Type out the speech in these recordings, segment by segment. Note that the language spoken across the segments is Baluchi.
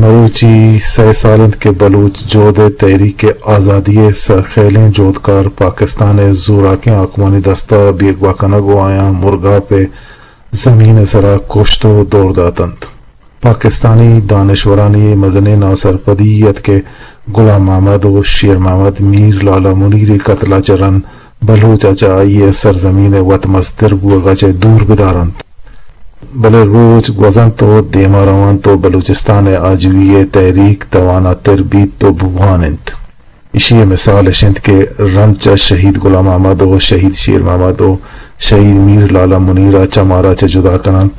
مروچی سئے سال انت کہ بلوچ جہد ءِ تحریک آزادی ءِ سرخیلیں جہدکار پاکستان ءِ زوراکیں حاکمانی دست ءَ بیگواہ کنگ ءُ آیاں مرگاپ ءِ زمین ءِ سرا کشت ءُ دور دات انت۔ پاکستانی دانشورانی مزنیں ناسرپدی ات کہ غلام محمد ءُ شیر محمد میر لالا منیر ءِ قتل ءَ چہ رند بلوچ ءَ چہ آئی ءِ سرزمین ءِ وت مستر بوگ ءَ چہ دور بدار انت۔ بلے روچ گوزنت ءُ دیما روانت ءُ بلوچستان ءِ آجوئی ءِ تحریک تواناتر بیت ءُ بوان انت۔ ایشی ءِ مثال اش انت کہ رند چہ شہید غلام محمد ءُ شہید شیر محمد ءُ شہید میر لالا منیر ءَ چہ مارا چہ جدا کننت،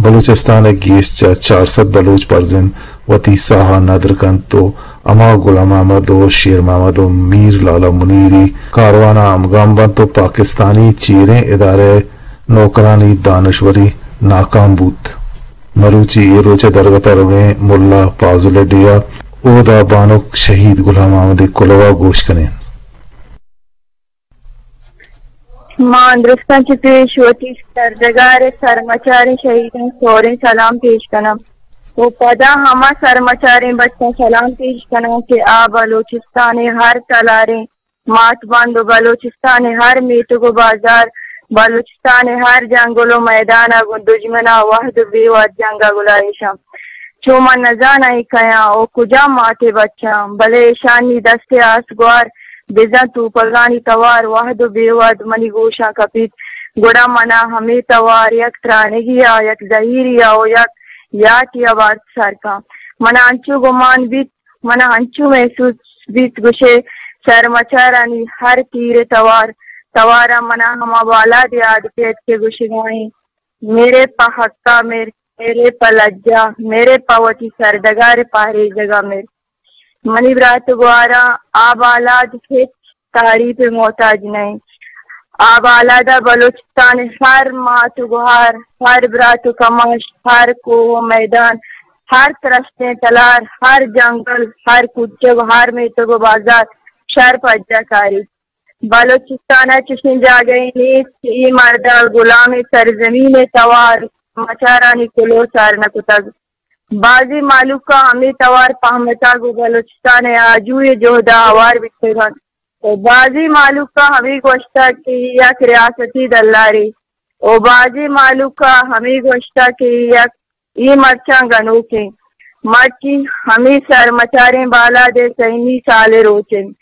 بلوچستان ءِ گیش چہ چار سد بلوچ پرزند وتی ساہ ءَ ندر کنت ءُ ہما غلام محمد ءُ شیر محمد ءُ میر لالا منیری کاروان ءَ ہمگام بنت ءُ پاکستانی چیریں ادارہ ءِ نوکرانی دانشوری ناکام بوت۔ مروچی اے روچ ءِ درگت ءَ رویں ملا پازل ءِ ڈیھ ءَ، اودا بانک شہید غلام محمد ءِ کلوہ ءَ گوش کنیں۔ ما درستاں چہ پیش وتی سرڈگار ءِ سرمچاریں شہیداں سوریں سلام پیش کناں ءُ پدا ہما سرمچاریں بچاں سلام پیش کناں کہ آ بلوچستان ءِ ہر تلاریں مات بند ءُ بلوچستان ءِ ہر میتگ ءُ بازار، بلوچستان ءِ ہر جنگل ءُ میدان ءَ گوں دژمن ءَ وہد ءُ بے وہد جنگ ءَ گلائیش انت۔ چو من نزاناں اے کئے آں ءُ کجام مات ءِ بچ آں، بلے ایشانی دست ءِ آس گوار بزاں توپگانی توار وہد ءُ بے وہد منی گوشاں کپیت، گڑا من ءَ ہمے توار یک ترانگی ءَ، یک زہیری ءَ ءُ یک یاٹی ءَ بارت سر کن۔ من ءَ انچو گمان بیت، من ءَ انچو محسوس بیت گوشے سرمچارانی ہر تیر ءِ توار، توار ءَ من ءَ ہما بالاد یاد کیت کہ گوشگا ایں، میرے پہ حقا مر، میرے پہ لجا، میرے پہ وتی سرڈگار ءِ پہریزگا مر۔ منی برات ءُ گواراں، آ بالاد ہچ تعریف ءِ محتاج نہ انت۔ آ بالاد ءَ بلوچستان ءِ ہر مات ءُ گوہار، ہر برات ءُ کماش، ہر کوہ ءُ میدان، ہر ترشتیں تلار، ہر جنگل، ہر کوچگ ءُ ہر میتگ ءُ بازار شر پجا کاریت۔ بلوچستان ءَ چشیں جاگہے نیست کہ اے مرد ءَ غلامیں سرزمین ءِ توار مچارانی کلوہ سر نہ کتگ۔ بازیں مہلوک ءَ ہمے توار پہمتگ ءُ بلوچستان ءِ آجوئی ءِ جہد ءَ ہوار بیتگ انت ءُ بازیں مہلوک ءَ ہمے گوشتگ کہ اے یک ریاستی دلارے ءُ بازیں مہلوک ءَ ہمے گوشتگ کہ اے یک، اے مرچاں گنوک انت۔ مرچی ہمے سرمچاریں بالاد ءِ سئیمی سال ءِ روچ انت۔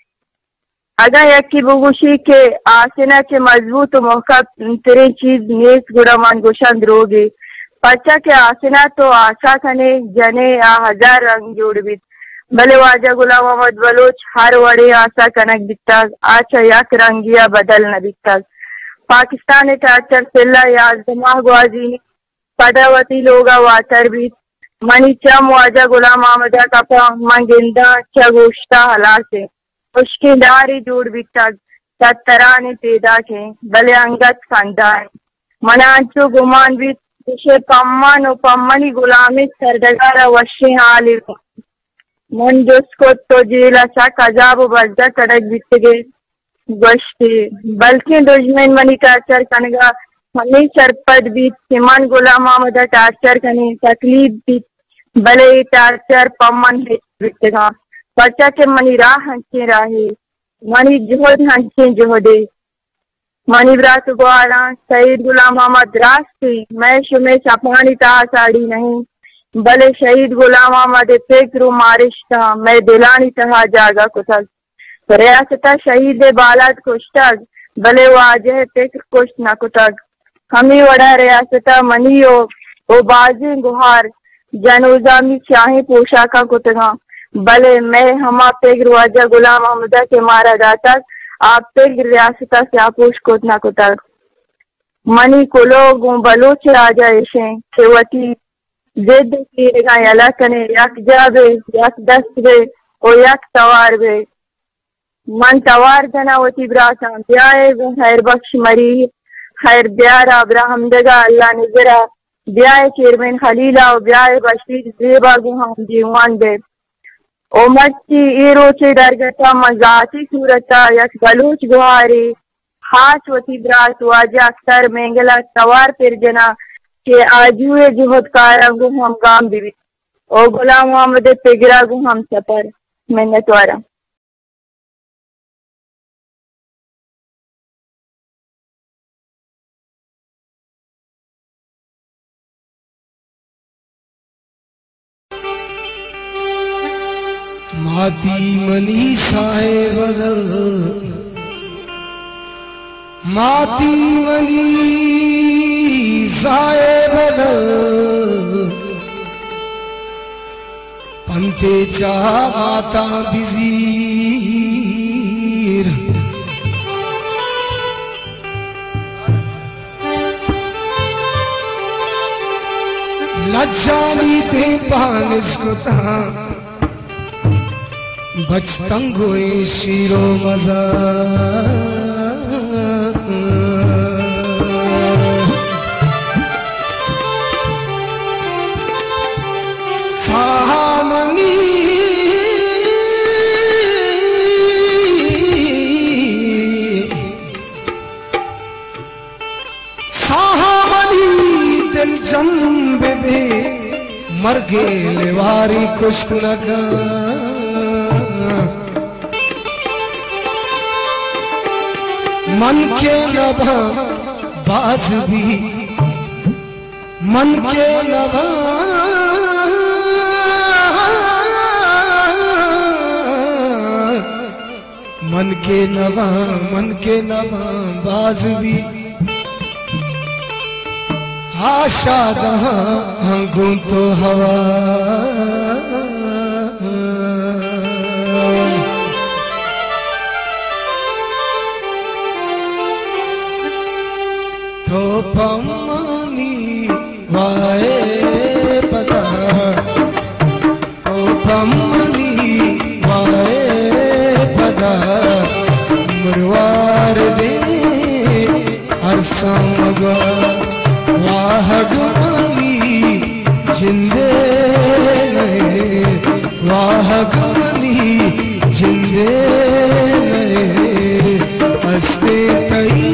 اگاں یکے بگوشی کہ آسن ءَ چہ مضبوط ءُ محکم تریں چیز نیست، گڑا من گوشاں دروگے، پرچا کہ آسن ءَ تو آسا کنے، جنے، آ ہزار رنگ جوڑ بیت، بلے واجہ غلام محمد بلوچ ہر وڑیں آسا کنگ بیتگ، آ چہ یک رنگے ءَ بدل نہ بیتگ۔ پاکستان ءِ ٹارچر سلہ یازدہ ماہ گوازینی، پدا وتی لوگ ءَ واتر بیت۔ منی چم واجہ غلام محمد ءَ کپاں، من گنداں چہ گوشت ءَ ہلاس انت۔ ہشکیں ڈارے جوڑ بیتگ، تترانے پیداک انت، بلے انگت کندا انت۔ من ءَ انچو گمان بیت، گوشے پمن ءُ پمنی غلامیں سرڈگار ءَ وشیں حالے۔ من جست کت، تو جیل ءَ سک عذاب ءُ بزگ کنگ بیتگ ئے؟ گوشتی، بلکیں دژمن منی ٹارچر کنگ ءَ ہمے سرپد بیت کہ من غلام محمد ءَ ٹارچر کنیں، تکلیف بیت، بلے اے ٹارچر پہ من ہچ بیتگ انت، پرچا کہ منی راہ انچیں راہے، منی جہد انچیں جہدے۔ منی برات ءُ گواراں، شہید غلام محمد راستی مئے شمئے چپانی تہا ساڑی نہ انت، بلے شہید غلام محمد ءِ پگر ءُ مارشتاں مئے دلانی تہا جاگہ کتگ۔ ریاست ءَ شہید ءِ بالاد کشتگ، بلے واجہ ءِ پکر کشت نہ کتگ۔ ہمے وڑ ءَ ریاست ءَ منی ءُ، ءُ بازیں گہار جنوزامی سیاہیں پوشاکاں کتگاں، بلے مئے ہما پگر واجہ غلام محمد ءَ کہ مارا داتگ، آ پگر ریاست ءَ سیاہ پوش کت نہ کتگ۔ منی کلوہ گوں بلوچ راج ءَ ایش انت کہ وتی جد ءُ تیرگاں یلہ کنیں، یکجاہ بئے، یک دست بئے ءُ یک توار بئے۔ من توار جناں وتی براتاں، بیائے گوں خیر بخش مری، خیر بیار ءَ، براہمدگ ءَ، اللہ نزر ءَ، بیائے چیئرمین خلیل ءَ ءُ بیائے بشیر زیب ءَ گوں ہم دیوان بئے۔ ءُ مرچی اے روچ ءِ درگت ءَ من ذاتی صورت ءَ یک بلوچ گوہارے، خاص وتی برات واجہ اختر مینگل ءَ توار پر جناں کہ آجو ءِ جہدکاراں گوں ہمگام بہ بیت۔ او غلام محمد ءِ پگرا گوں ہمسفر۔ منتواراں۔ ماتی منی ساہ ءِ بدل، ماتی منی ساہ ءِ بدل، پنتے چہ ماتاں بزیر۔ لجانی دیم پانش کتاں، بچ تنگویں شیر و مزن۔ ساہ منی، ساہ منی دل جم بہ بی، مرگے لیواری کشت نہ کن۔ من کہ نہ باں باز بی، من کہ نہ باں، من کہ نہ باں، من کہ نہ باں باز بی۔ آ شادہاں گوں تو ہوا۔ تو پمنی وائے پدا، تو پمنی وائے پدا، مروار دے ارساں مگا۔ واہگ منی جندے نئے، واہگ منی جندے نئے، استے تئی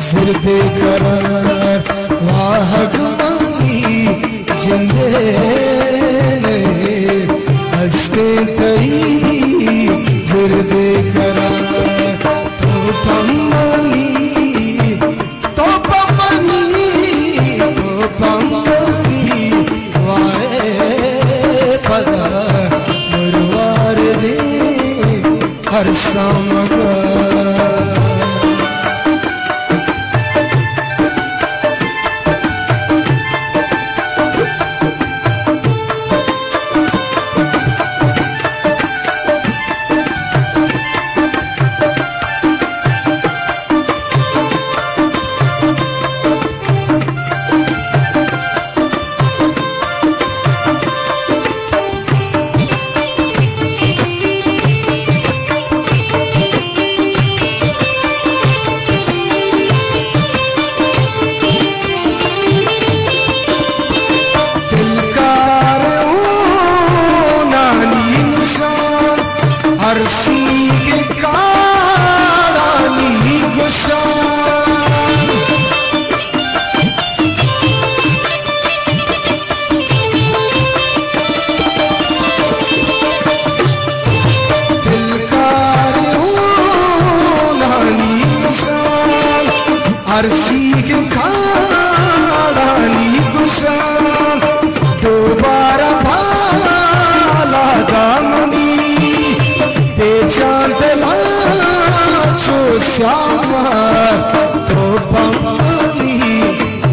زردے قرار۔ واہگ منی جندے نئے، استے تئی زردے قرار۔ تو پمنی، تو پمنی، تو پمنی وائے پدا، مروار دے ارساں مگا۔ دلکار ہونانی نشان، ارسی کے کارانی گشان۔ دلکار ہونانی گشان، ارسی کے کارانی گشان۔ دوبارہ بھالا دامنی، پیچان دلا چو سیاہ، تو پمنی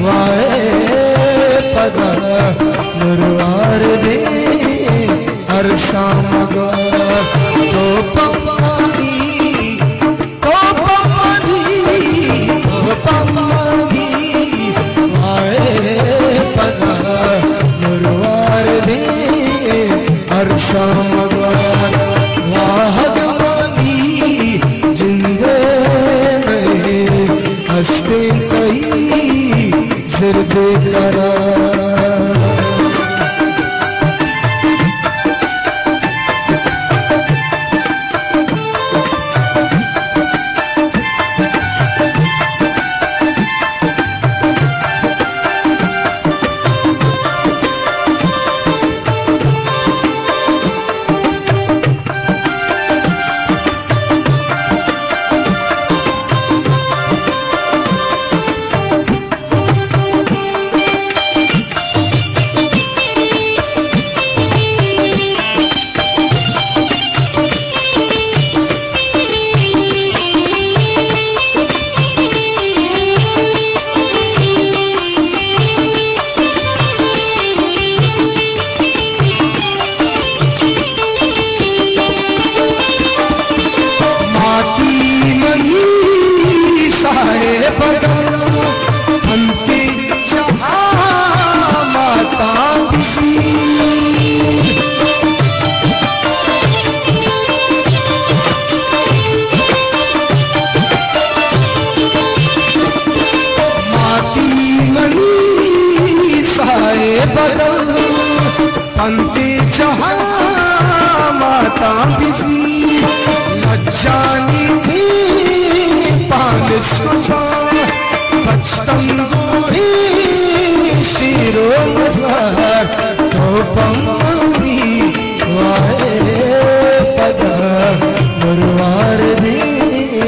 وائے پدا، مروار دے ارساں مگا۔ تو پمنی، تو پمنی، تو پمنی وائے پدا، مروار دے ارساں مگا۔ واہگ منی جندے نئے، استے تئی زردے قرار۔ کتا پچ تندوری شیر و مزار، تو پمنی وائے پدا مروار دی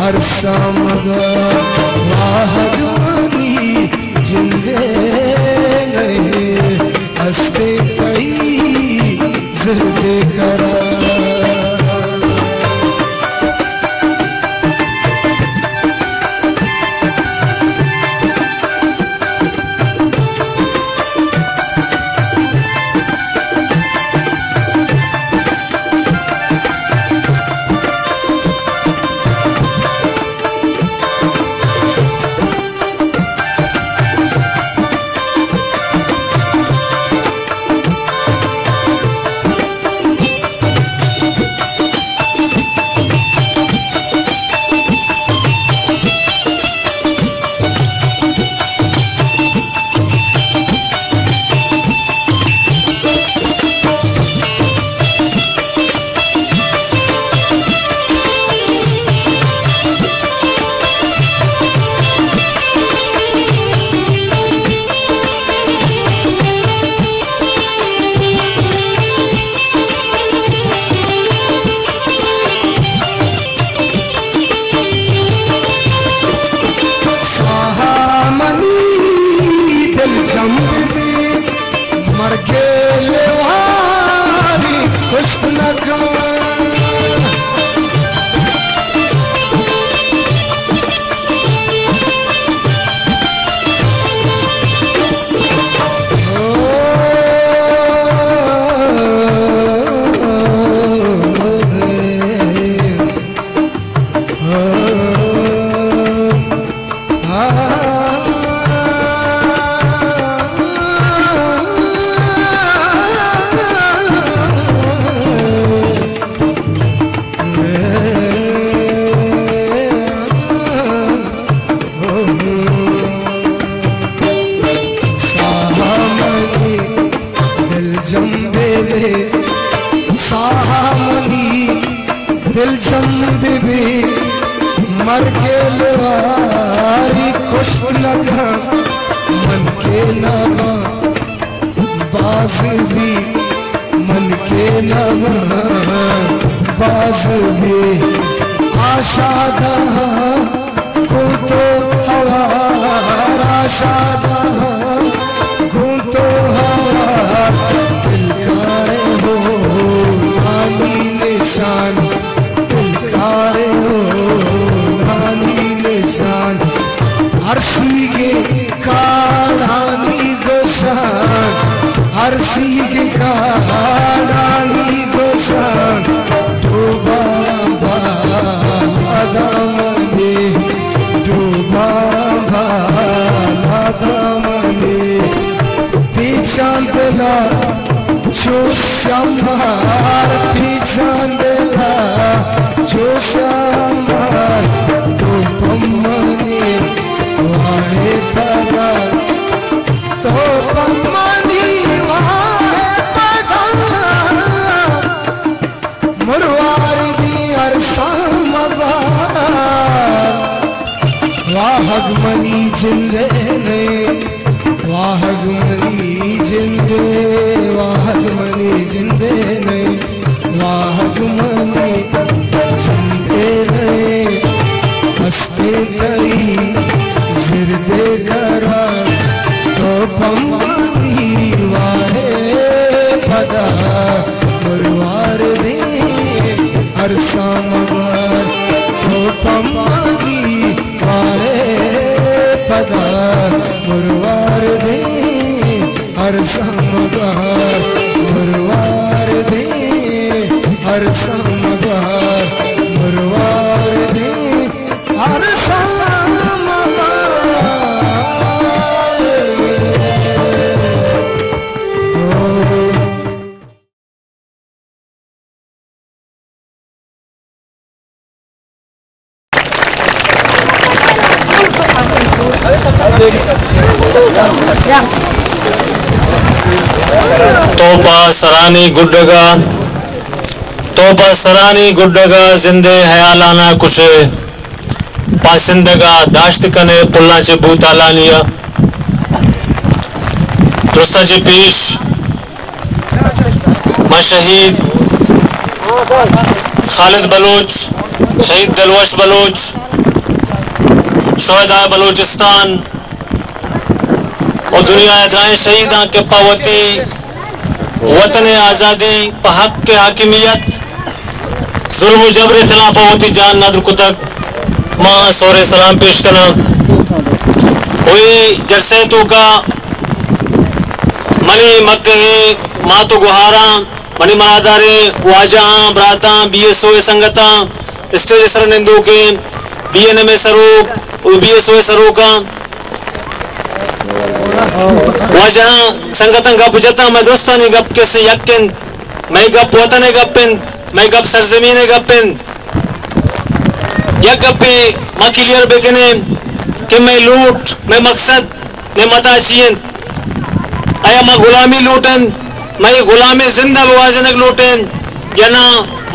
ارسا مگا، واہگ منی جندے نہیں، ہستے تئی زردے کرا۔ ساہ منی دل جم بی، مرگے لیواری کشت نکن۔ ساہ منی دل جم بی، ساہ منی دل جم بی، مرگے لیواری کشت نکن، من کہ نباں باز بی، من کہ نباں باز بی۔ آشادہ گوں تو ہوار، آشادہ گوں تو ہوار، دل کارے ہو نانی نشان، دل کارے ہو نانی نشان۔ ارسی گے کاڑانی گوشان، ارسی گے کاڑانی گوشان، ڈوبا بالا دامنے، ڈوبا بالا دامنے، پیچان دلا چو شمبار، پیچان دلا چو شمبار، تو پمنی وائے پدا، تو پمنی وائے پدا، مروار دی ارساں مبار۔ واہگ منی جندے نے، واہگ منی جندے، واہگ منی جندے نے، واہگ منی جندے نے، ہستے تئی زردے کرا، تو پمنی وائے پدا، مروار دے ارساں مبار، تو پمنی وائے پدا، مروار دے ارساں مبار، مروار دے ارساں مبار، مروار دے ارساں مبار۔ تو پہ سرانی گڈگا، تو پہ سرانی گڈگا زندے ہیالانا کشے۔ پاسندگ ءَ داشت کن ئے پلاں چہ بھوتالانی ءَ۔ درستاں چہ پیش من شہید خالد بلوچ، شہید دلوش بلوچ، شہدائے بلوچستان ءُ دنیا ءِ درائیں شہیداں کہ پہ وتی وطن ءِ آزادی، پہ حق ءِ حاکمیت، ظلم ءُ جبر ءِ خلاف ءَ وتی جان ندر کتگ، ما آہاں سہریں سلام پیش کناں۔ ءُ اے جلسہ ءِ توکا منی مکہیں مات ءُ گہاراں، منی مہاداریں واجہاں، براتاں، بی ایس او ءِ سنگتاں، اسٹیج ءِ سرا نندوکیں بی این ایم ءِ سروک ءُ بی ایس او ءِ سروکاں، واجہاں، سنگتاں گپ جتاں، مئے درستانی گپ کسے یک انت، مئے گپ وطن ءِ گپ انت، مئے گپ سرزمین ءِ گپ انت۔ یک گپے ما کلیئر بکنیں کہ مئے لوٹ، مئے مقصد، مئے متا چی انت؟ آیا ما غلامی لوٹیں؟ مئے غلامیں زند ءَ گوازینگ لوٹیں یا نہ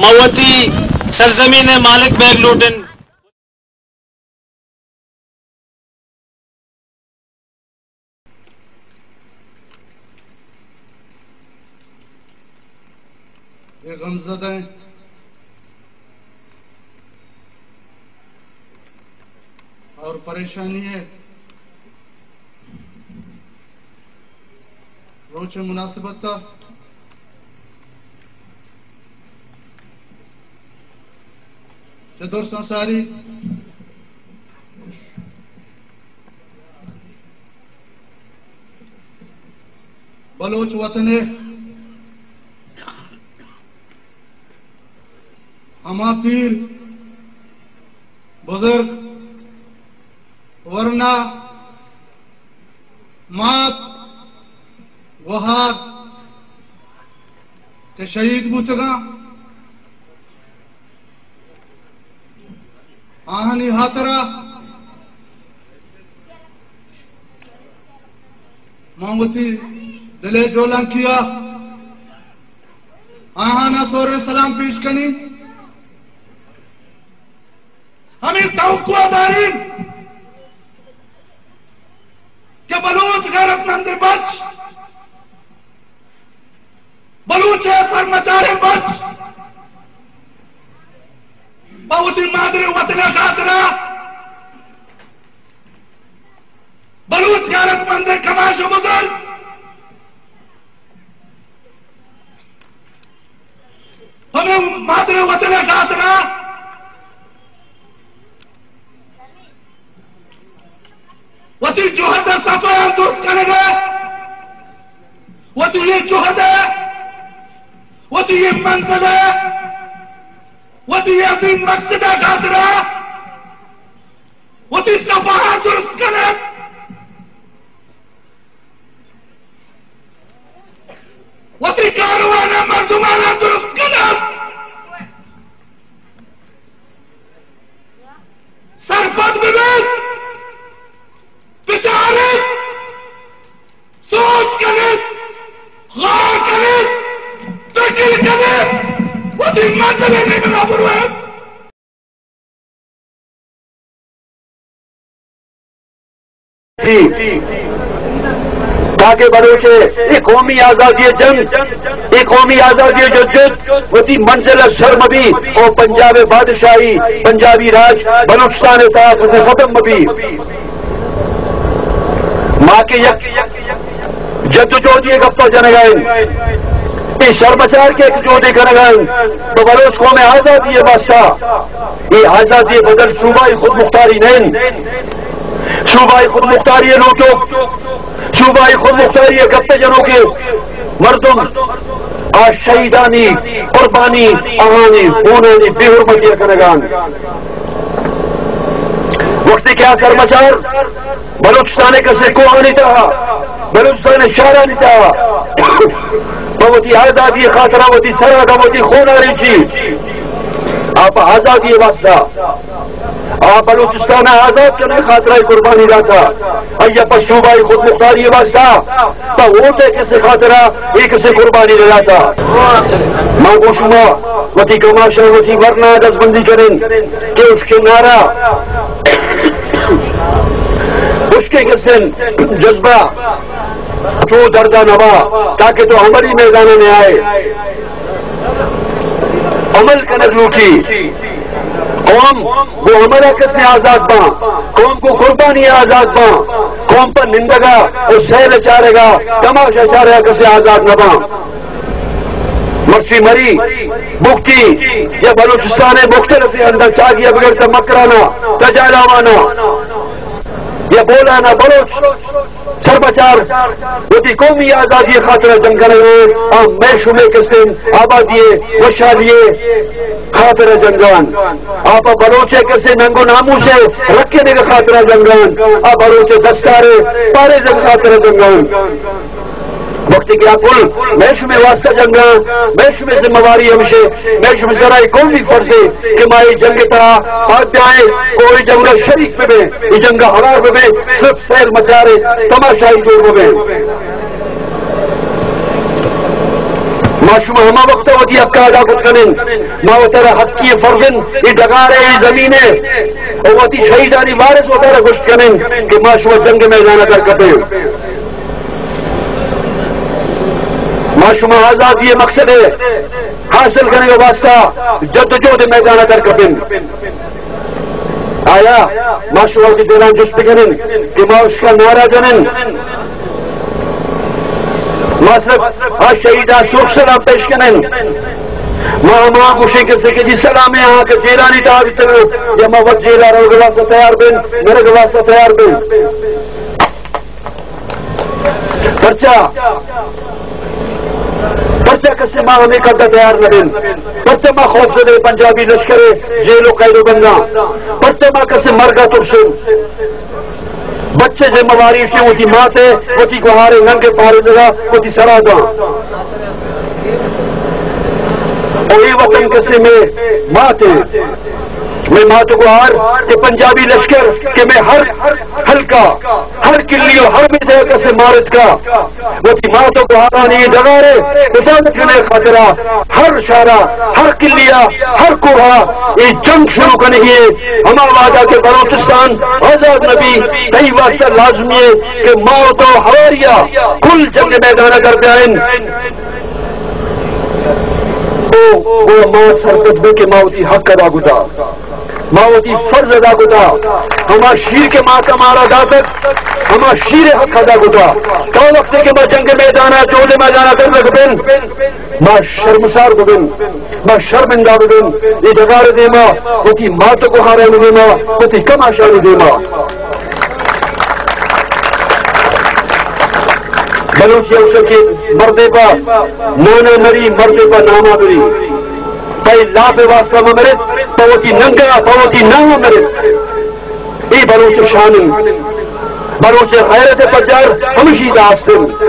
ما وتی سرزمین ءِ مالک بیگ لوٹیں؟ یہ غمزدہ اور پریشانی ہے۔ روچ ءِ مناسبت ءَ چہ درساں ساری بلوچ وطن ءِ ہما پیر بزرگ ورنا مات گوہار کہ شہید بوتگاں، آہانی ہاترا ما وتی دل ءِ جولانکی ءَ آہانا سہریں سلام پیش کنیں۔ ہمے توقع داریں کہ بلوچ غیرت مند بچ، بلوچ سرمچار بچ، پہ وتی مادر وطن خاطرا بلوچ غیرت مند کماش و بزرگ ہمے مادر وطن خاطرا وتی جہد صفا درست کنگا، وتی یہ جہد، وتی یہ منزل، وتی یہ عظیم مقصد خاطرا وتی صفا درست کنگ۔ وتی کاروان مردمان درست کنگ، سرپد ببیت، بچارت، سوچ کنت، غور کنت، فکر کنت، وتی منزل نیمگا بروت۔ تاکہ بلوچ ءِ اے قومی آزادی جنگ، اے قومی آزادی جدوجہد وتی منزل ءَ سر مہ بی اور پنجاب بادشاہی، پنجابی راج بلوچستان ءِ تہا کسے ختم مہ بی۔ ما کہ یک جد و جہدی گپا جنگا ایں، اے سرمچار کہ یک جہدے کنگا ایں، تو بلوچ قوم آزادی واسطہ اے آزادی بدل صوبائی خودمختاری نہ انت۔ صوبائی خودمختاری لوٹوک، صوبائی خودمختاری گپ جنوکیں مردم آ شہیدانی قربانی، آہانی خونانی بے حرمتی کنگان۔ وقتی کہ آ سرمچار بلوچستان ءِ کسے کوہانی تہا، بلوچستان ءِ شہرانی تہا پہ وتی آزادی خاطرا وتی سرا داں، وتی خونا ریچی، آ پہ آزادی واسطہ، آ بلوچستان آزاد کنگ خاطرا قربانی داتا، آیا پہ صوبائی خودمختاری واسطہ، پہ ووٹ ءِ کسے خاطرا اے کسے قربانی نہ داتا۔ ما گوں شما وتی کماشاں وتی ورنا دزبندی کنیں کہ اشکے نعرہ عشق کسے جذبہ چو دردا نوا، تاکہ تو عملی میدان میں آئے۔ عمل کنگ لوٹی۔ قوم گوں عمل ءَ کسے آزاد باں، قوم گوں قربانی ءَ آزاد باں، قوم پہ نندگا و سیل چارگا، تماشا چارگا کسے آزاد نہ باں۔ مرچی مری، بگٹی یا بلوچستان ءِ مختلف اندر چاگی ءَ بگر تا مکرانا، تا جالاوانا یا بولانا بلوچ سربچار وتی قومی آزادی ءِ خاطر ءَ جنگ کنگ ءَ، آ مئے شمئے کسے آبادی ءِ وشحالی ءِ خاطر ءَ جنگ ءَ۔ آ پہ بلوچ ءِ کسے ننگ و ناموس ءِ رکینگ ءِ خاطر ءَ جنگ ءَ۔ آ بلوچ ءِ دستار ءِ پاریزگ ءِ خاطر ءَ جنگ ءَ۔ وقتی کہ آ کل مئے شمئے واسطہ جنگ ءَ، مئے شمئے ذمہ واری ہمیش اِنت، مئے شمئے سرا اے قومی فرض اِنت کہ ما اے جنگ ءِ تہا پاد بیائیں و اے جنگ ءَ شریک بہ بیں، اے جنگ ءَ ہوار بہ بیں، صرف سیل مچاریں، تماشائی جوڑ بہ بیں۔ ما شما ہما وقت ءَ وتی حق ءَ ادا کت کنیں، ما وتارا حقی فرض اِنت، اے ڈگار ءِ، اے زمین ءِ، و وتی شہیدانی وارث وتارا گوشت کنیں کہ ما شما جنگ ءِ میدان ءَ در کپیں۔ ما شما آزادی ءِ مقصد ءِ حاصل کنگ ءِ واسطہ جدوجہد ءِ میدان ءَ در کپیں۔ آیا ما شما وتی دلاں جست بکنیں کہ ما اشکا نعرہ جنیں؟ ما صرف آ شہیداں سوک سلام پیش کنیں۔ ما ہما گوشیں کہ سکے جی سلام ءَ آ کہ جیلانی تہا بیتگ یا ما وت جیل ءَ روگ ءِ واسطہ تیار بیں، مرگ ءِ واسطہ تیار بیں۔ پرچا؟ پرچا کسے ما ہمے قد ءَ تیار نہ بیں؟ پرچا ما خوف زدہ پنجابی لشکر ءِ جیل و قید و بنداں؟ پرچا ما کسے مرگ ءَ ترسیں؟ بچے ذمہ واری اِش اِنت وتی مات ءِ، وتی گوہار ءِ ننگ ءِ پاریزگ ءَ وتی سرا داں۔ او اے وطن کسے مئے مات ءِ، مئے مات و گوہار کہ پنجابی لشکر کہ مئے ہر حلقہ، ہر کلی و ہر میدے ءَ کسے مارتکا، وتی مات و گوہارانی اے ڈگار ءِ حفاظت کنگ ءِ خاطرا ہر شہرا، ہر کلیا، ہر کوہا اے جنگ شروع کنگی اِنت۔ ہما وہدا کہ بلوچستان آزاد نہ بی، تئی واسطہ لازمی اِنت کہ ما و تو ہواریا کل جنگ ءِ میدان ءَ در بیائیں۔ او، او ما سرپد بیں کہ ما وتی حق ادا کتا۔ ما وتی فرض ادا کتا، ہما شیر کہ مات ءَ مارا داتگ، ہما شیر ءِ حق ادا کتا۔ تا وقتے کہ ما جنگ ءِ میدان ءَ، جہد ءِ میدان ءَ در نہ کپیں، ما شرمسار ببیں، ما شرمندہ ببیں۔ اے ڈگار ءِ دیما، وتی مات و گوہارانی دیما، وتی کماشانی دیما۔ بلوچی ءَ گوشگ کہ مردے پہ نانا مری، مردے پہ ناما مری۔ پہ لاپ ءِ واسطہ مہ مرت، پہ وتی ننگ ءَ، پہ وتی نام ءَ مرت۔ اے بلوچ ءِ شان اِنت۔ بلوچ ءِ غیرت ءِ پجار ہمیشی داست اِنت۔